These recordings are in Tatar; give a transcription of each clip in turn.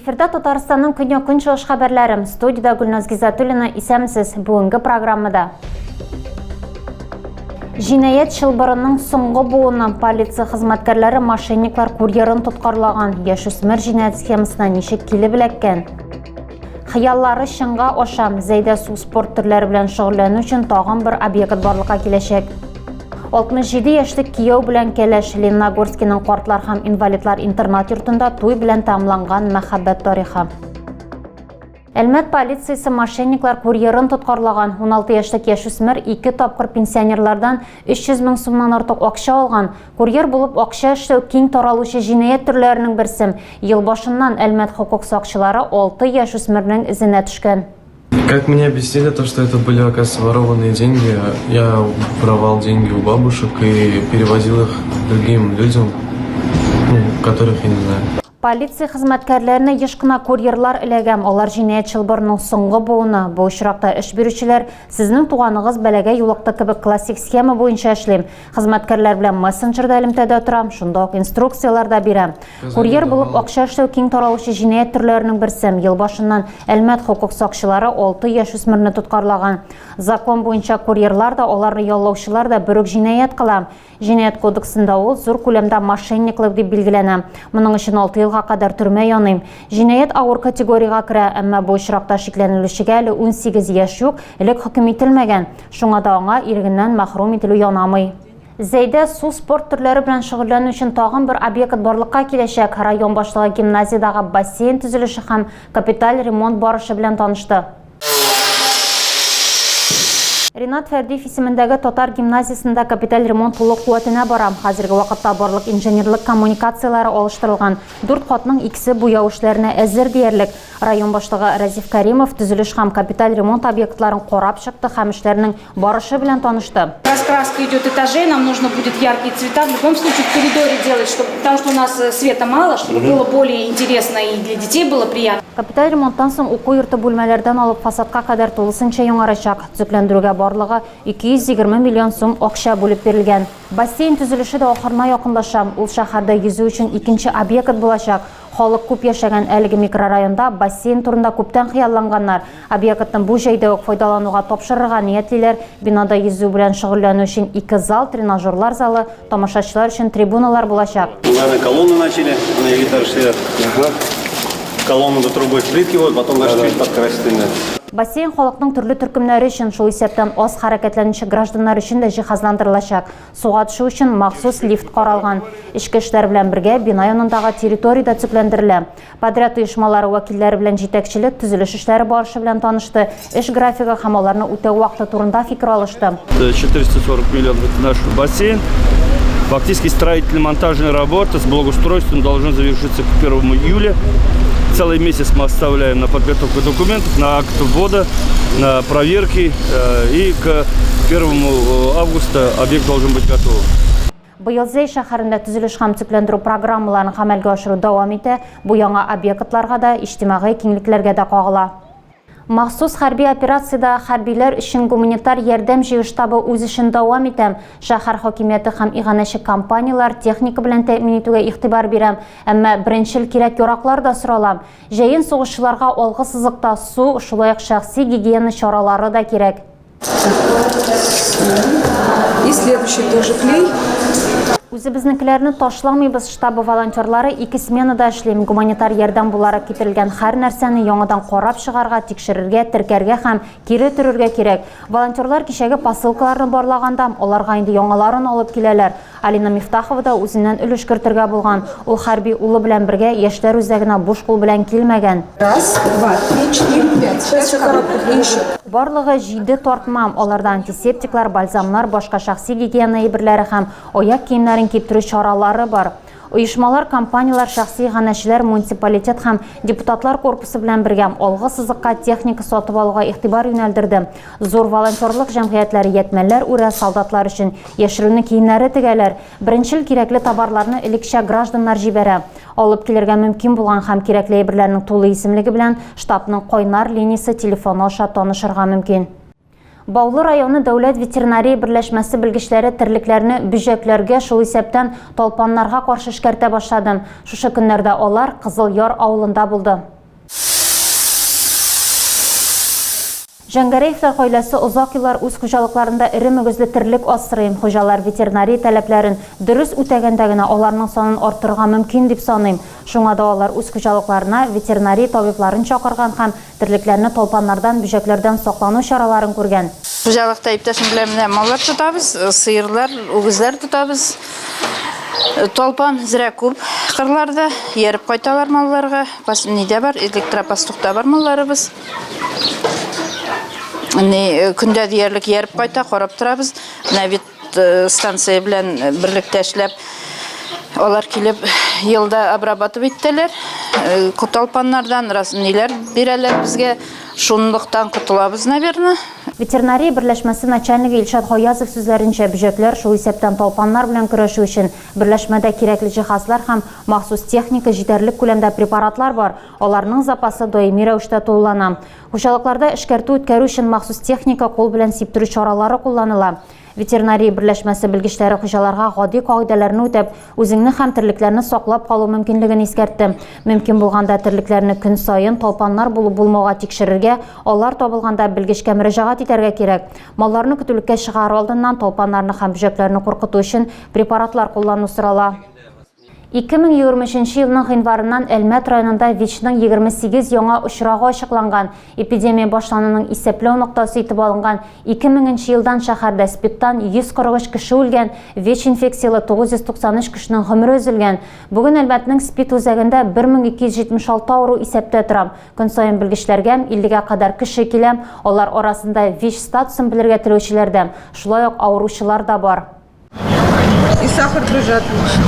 Эфирда Татарстанның көньяк-көнчыгыш хәбәрләре. Студиядә Гөлназ Гизатуллина. Исәнмесез. Бүгенге программада. Җинаять чылбырының соңгы буыны. Полиция хезмәткәрләре мошенниклар курьерын тоткарлаган. Яшүсмер җинаять схемасына ничек килеп эләккән? Хыяллары чынга аша. Зәйдә су спорт төрләре белән шөгыльләнү өчен тагын бер объект барлыкка киләчәк. 67 яшьлек кияү белән кәләш Лениногорскиның картлар һәм инвалидлар интернат йортында туй белән тәмамланган мәхәббәт тарихы. Әлмәт полициясе мошенниклар курьерын тоткарлаган. 16 яшьлек яшүсмер ике тапкыр пенсионерлардан 300 мең сумнан артык акча алган. Курьер булып акча эшләү киң таралучы җинаять төрләренең берсе. Ел башыннан Әлмәт хокук сакчылары 6 яшүсмернең эзенә төшкән. Как мне объяснили то, что это были, оказывается, ворованные деньги, я воровал деньги у бабушек и переводил их другим людям, ну, которых я не знаю. Полиция хезмәткәрләренә еш кына курьерлар эләгә. Алар җинаять чылбырының соңгы буыны. Бу очракта эш бирүчеләр сезнең туганыгыз бәлагә юлыкты кебек классик схема буенча эшли. Хезмәткәрләр белән мессенджерда элемтәдә торам, шунда ук инструкцияләр дә бирәм. Курьер булып акча эшләү киң таралучы җинаять төрләренең берсе. Ел башыннан Әлмәт хокук сакчылары 6 яшүсмерне тоткарлаган. Закон буенча курьерлар да, аларны яллаучылар да бер үк җинаять кыла. Җинаять кодексында ул зур күләмдә мошенниклык дип билгеләнә. Моның өчен 6 елга кадәр төрмә яный. Җинаять авыр категориягә керә, әмма бу очракта шикләнелүчегә әле 18 яшь юк, элек хөкем ителмәгән. Шуңа да аңа ирегеннән мәхрүм ителү янамый. Зәйдә су спорт төрләре белән шөгыльләнү өчен тагын бер объект барлыкка киләчәк. Район башлыгы гимназиядәге бассейн төзелеше һәм капиталь ремонт барышы белән танышты. Ринат Фәрдиев исемендәге татар гимназиясендә капиталь ремонт тулы куәтенә бара. Хәзерге вакытта барлык инженерлык коммуникацияләре алыштырылган. Дүрт катның икесе буяу эшләренә әзер диярлек. Район башлыгы Разиф Кәримов төзелеш һәм капиталь ремонт объектларын карап чыкты һәм эшләрнең барышы белән танышты. Раскраска идет этажей, нам нужно будет яркие цвета. В любом случае в коридоре делать, чтобы, потому что у нас э, света мало, чтобы было более интересно и для детей было приятно. Капиталь ремонттан соң уку йорты бүлмәләрдән алып фасадка кадәр тулысынча яңарачак. Төзекләндерүгә барлыгы 220 миллион сум акча бүлеп бирелгән. Бассейн төзелеше дә ахырына якынлаша. Ул шәһәрдә йөзү өчен икенче объект булачак. Халык күп яшәгән әлеге микрорайонда бассейн турында күптән хыялланганнар. Объектны бу җәйдә үк файдалануга тапшырырга ниятлиләр. Бинада йөзү белән шөгыльләнү өчен ике зал, тренажерлар залы, тамашачылар өчен трибуналар булачак. Наверное, колонны начали на этаж сверху. Колонну до трубы в плитке, вот, потом дальше чуть подкрасить именно. Бассейн халыкның төрле төркемнәре өчен, шул исәптән аз хәрәкәтләнүче гражданнар өчен дә җиһазландырылачак. Суга төшү өчен махсус лифт каралган. Эчке эшләр белән бергә бина янындагы территория дә төзекләндерелә. Подряд оешмалары вәкилләре белән җитәкчелек төзелеш эшләре барышы белән танышты, эш графигы һәм аларны үтәү вакыты турында фикер алышты. 440 миллионов это наш бассейн. Фактически строительно-монтажные работы с благоустройством должны завершиться к 1 июля. Целый месяц мы оставляем на подготовку документов, на акт ввода, на проверки э, и к 1 э, августа объект должен быть готов. Быел Зәй шәһәрендә төзелеш һәм төзекләндерү программаларын гамәлгә ашыру дәвам итә. Бу яңа объектларга да, иҗтимагый киңлекләргә дә кагыла. Махсус хәрби операциядә хәрбиләр өчен гуманитар ярдәм җыю штабы үз эшен дәвам итә. Шәһәр хакимияте һәм иганәче компанияләр техника белән тәэмин итүгә игътибар бирә. Әмма беренчел кирәк-яраклар да сорала. Җәен сугышчыларга алгы сызыкта су, шулай ук шәхси гигиена чаралары да кирәк. И следующий тоже клей. Үзебезнекеләрне ташламыйбыз штабы волонтерлары ике сменада эшли. Гуманитар ярдәм буларак китерелгән һәр нәрсәне яңадан карап чыгарга, тикшерергә, теркәргә һәм кире төрергә кирәк. Волонтерлар кичәге посылкаларны барлаганда, аларга инде яңаларын алып киләләр. Алина Мифтахова да үзеннән өлеш кертергә булган. Ул хәрби улы белән бергә яшьләр үзәгенә буш кул белән килмәгән. Раз, два, три, четыре, пять. Пять коробок и еще. Барлыгы җиде тартма. Аларда антисептиклар, бальзамнар, башка шәхси гигиена әйберләре һәм аяк киемнәрен киптерү чаралары бар. Оешмалар, компанияләр, шәхси иганәчеләр, муниципалитет һәм депутатлар корпусы белән бергә алгы сызыкка техника сатып алуга игътибар юнәлдерде. Зур волонтерлык җәмгыятьләре ятьмәләр үрә, солдатлар өчен яшерүне киемнәре тегәләр. Беренчел кирәкле товарларны элекчә гражданнар җибәрә. Алып килергә мөмкин булган һәм кирәкле әйберләрнең тулы исемлеге белән штабның кайнар линиясе телефоны аша танышырга мөмкин. Баулы районы дәүләт ветеринария берләшмәсе белгечләре терлекләрне бөҗәкләргә, шул исәптән талпаннарга каршы эшкәртә башлады. Шушы көннәрдә алар Кызыл Яр авылында булды. Җәңгәрәевләр гаиләсе озак еллар үз хуҗалыкларында эре мөгезле терлек асрый. Хуҗалар ветеринария таләпләрен дөрес үтәгәндә генә аларның санын арттырырга мөмкин дип саныйм. Шуңа да алар үз хуҗалыкларына ветеринария табибларын чакырган һәм терлекләрне талпаннардан, бөҗәкләрдән саклану чараларын күргән. Хуҗалыкта иптәшем белән менә маллар тотабыз, сыерлар, үгезләр тотабыз. Талпан зрә күп кырларда, ияреп кайталар малларга. Нидә бар, электропастухта бар малларыбыз. Ни, э, көндә диярлек ияреп кайта, карап торабыз. Менә бит э, станция белән э, берлектә эшләп, алар килеп елда обрабатывать итәләр. Талпаннардан раз ниләр бирәләр безгә. Шунлыктан котылабыз, наверное. Ветеринария берләшмәсе начальнигы Илшат Гаязов сүзләренчә, бөҗәкләр, шул исәптән талпаннар белән көрәшү өчен берләшмәдә кирәкле җиһазлар һәм махсус техника, җитәрлек күләмдә препаратлар бар. Аларның запасы даими рәвештә тулылана. Хуҗалыкларда эшкәртү үткәрү өчен махсус техника, кул белән сиптерү чаралары кулланыла. Ветеринария берләшмәсе белгечләре хуҗаларга гади кагыйдәләрне үтәп, үзеңне һәм терлекләрне саклап калу мөмкинлеген искәртте. Мөмкин булганда терлекләрне көн саен талпаннар булу-булмауга тикшерергә, алар табылганда белгечкә мөрәҗәгать итәргә кирәк. Малларны көтүлеккә чыгарыр алдыннан талпаннарны һәм бөҗәкләрне куркыту өчен препаратлар куллану сорала. 2023 елның гыйнварыннан Әлмәт районында ВИЧның 28 яңа очрагы ачыкланган. Эпидемия башлануның исәпләү ноктасы итеп алынган 2000 нче елдан шәһәрдә СПИДтан 143 кеше үлгән, ВИЧ инфекцияле 993 кешенең гомере өзелгән. Бүген Әлмәтнең СПИД үзәгендә 1276 авыру исәптә тора. Көн саен белгечләргә 50 гә кадәр кеше килә, алар арасында ВИЧ статусын белергә теләүчеләр дә, шулай ук авыручылар да бар. И сахар тоже отлично.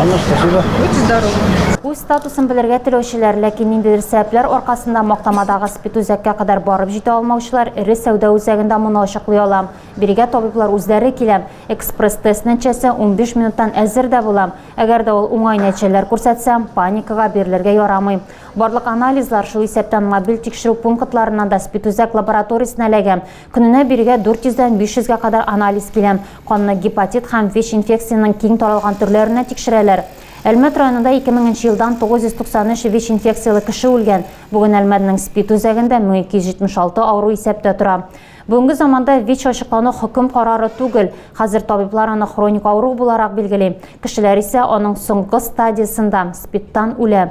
Анна, спасибо. Будьте здоровы. Үз статусын белергә теләүчеләр, ләкин ниндидер сәбәпләр аркасында мактамадагы спидүзәккә кадәр барып җитә алмаучылар эре сәүдә үзәгендә моны ачыклый ала. Бирегә табиблар үзләре килә. Экспресс-тест нәтиҗәсе 15 минуттан әзер дә була. Әгәр дә ул уңай нәтиҗәләр күрсәтсә, паникага бирелергә ярамый. Барлык анализлар, шул исәптән мобиль тикшерү пунктларыннан да спидүзәк лабораториясенә эләгә. Көненә бирегә 400 дән 500 гә кадәр анализ килә. Канны гепатит һәм ВИЧ инфекциясенең киң таралган төрләренә тикшерәләр. Әлмәт районында 2000 нче елдан 993 ВИЧ инфекцияле кеше үлгән. Бүген Әлмәтнең СПИД үзәгендә 1276 авыру исәптә тора. Бүгенге заманда ВИЧ ачыклану хөкем карары түгел. Хәзер табиблар аны хроник авыру буларак билгели. Кешеләр исә аның соңгы стадиясендә, СПИДтан үлә.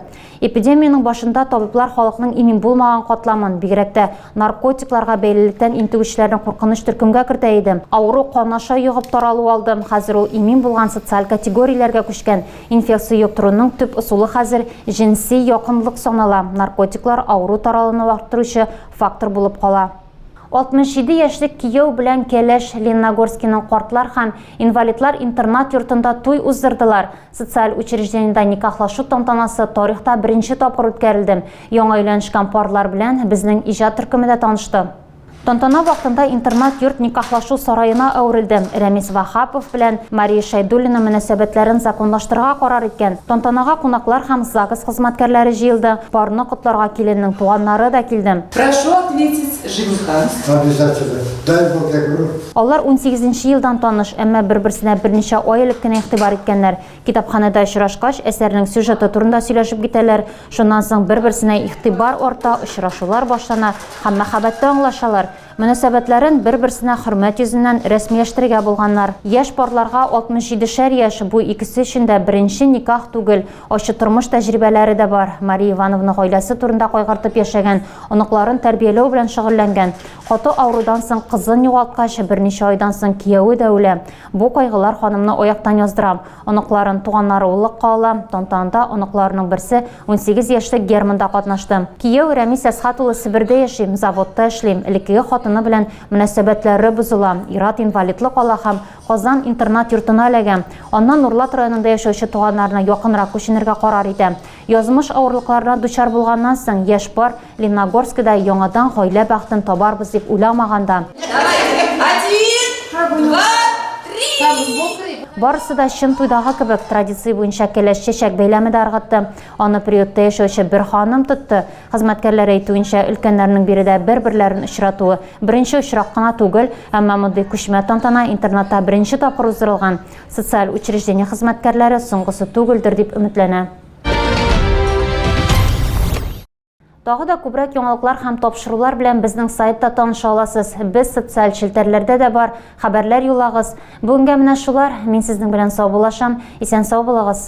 Эпидемиянең башында табиблар халыкның имин булмаган катламын, бигрәк тә наркотикларга бәйлелектән интегүчеләрне куркыныч төркемгә кертә иде. Авыру кан аша йогып таралу алды. Хәзер ул имин булган социаль категорияләргә күчкән. Инфекция йоктыруның төп ысулы хәзер җенси якынлык санала. Наркотиклар авыру таралуны арттыручы фактор булып кала. 67 яшьлек кияү белән кәләш Лениногорскиның картлар һәм инвалидлар интернат-йортында туй уздырдылар. Социаль учреждениедә никахлашу тантанасы тарихта беренче тапкыр үткәрелде. Яңа өйләнешкән парлар белән безнең иҗат төркеме дә танышты. Тантана вакытында интернат-йорт никахлашу сараена әверелде. Рәмис Ваһапов белән Мария Шәйдуллина мөнәсәбәтләрен законлаштырырга карар иткән. Тантанага кунаклар һәм ЗАГС хезмәткәрләре җыелды. Парны котларга киленнең туганнары да килде. Прошу ответить жениха. Обязательно. Дай Бог, я говорю. Алар унсигезенче елдан таныш, әмма бер-берсенә берничә ай элек кенә игътибар иткәннәр. Китапханәдә очрашкач, әсәрнең сюжеты турында сөйләшеп китәләр. Шуннан соң бер-берсенә игътибар арта, очрашулар башлана һәм мәхәббәттә аңлашалар. Мөнәсәбәтләрен бер-берсенә хөрмәт йөзеннән рәсмиләштерергә булганнар. Яшь парларга 67 шәр яшь, бу икесе өчен дә беренче никах түгел, ачы тормыш тәҗрибәләре дә бар. Мария Ивановна гаиләсе турында кайгыртып яшәгән, оныкларын тәрбияләү белән шөгыльләнгән. Каты авырудан соң кызын югалткач, берничә айдан соң кияве дә үлә. Бу кайгылар ханымны аяктан яздыра. Оныкларын туганнары уллыкка ала. Тантанада оныкларының берсе, 18 яшьлек Герман да катнашты. Кияү Рәмис Әсхат улы Себердә яши, заводта эшли. Элеккеге хатыны белән мөнәсәбәтләре бозыла. Ир-ат инвалидлык ала һәм Казан интернат-йортына эләгә. Аннан Нурлат районында яшәүче туганнарына якынрак күченергә карар итә. Язмыш авырлыкларына дучар булганнан соң, яшь пар Лениногорскида яңадан гаилә бәхетен табарбыз дип уйламаган да. Барысы да чын туйдагы кебек, традиция буенча кәләш чәчәк бәйләме дә ыргытты. Аны приютта яшәүче бер ханым тотты. Хезмәткәрләр әйтүенчә, өлкәннәрнең биредә бер-берләрен очратуы беренче очрак кына түгел, әмма мондый күчмә тантана интернатта беренче тапкыр уздырылган. Социаль учреждение хезмәткәрләре соңгысы түгелдер дип өметләнә. Тагы да күбрәк яңалыклар һәм тапшырулар белән безнең сайтта таныша аласыз. Без социаль челтәрләрдә дә бар. Хәбәрләр юллагыз. Бүгенгә менә шулар. Мин сезнең белән саубуллашам. Исән-сау булыгыз.